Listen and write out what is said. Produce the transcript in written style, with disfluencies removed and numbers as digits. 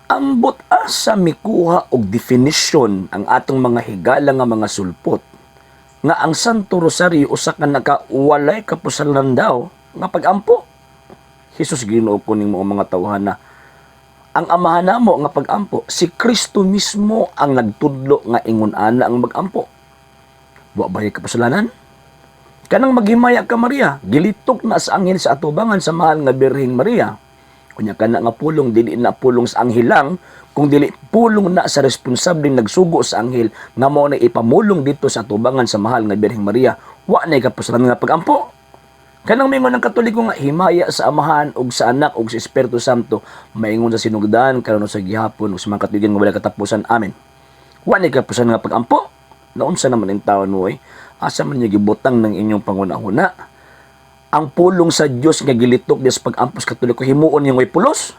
Ambot asa mikuha og definition ang atong mga higala nga mga sulpot nga ang Santo Rosario usa ka naka walay kapusalan daw nga pagampo. Jesus, Ginoo ko, ning mga tawhana. Ang Amahan namo nga pagampo, si Kristo mismo ang nagtudlo nga ingon ana ang magampo. Wa ba kapusalanan? Kanang "Maghimaya ka Maria", gilitok na sa anghel sa atubangan sa mahal nga Birheng Maria. Kunya kana nga pulong dili na pulong sa anghel lang, kung dili pulong na sa responsableng nagsugo sa anghel nga mao na ipamulong dito sa atubangan sa mahal nga Birheng Maria. Wa na kapusalanan nga pagampo. Kanang mingon ng Katoliko nga "Himaya sa Amahan ug sa Anak ug sa Espiritu Santo, maingon sa sinugdan, karon sa gihapon ug sa mga katuigan nga walay katapusan. Amen." Wa ni kapusan nga pagampo. Naunsa naman ang taon mo eh? Asa man niyo gibutang ng inyong pangunahuna? Ang pulong sa Dios nga gilitok di sa pag-ampo sa Katoliko, himuon niyang way pulos.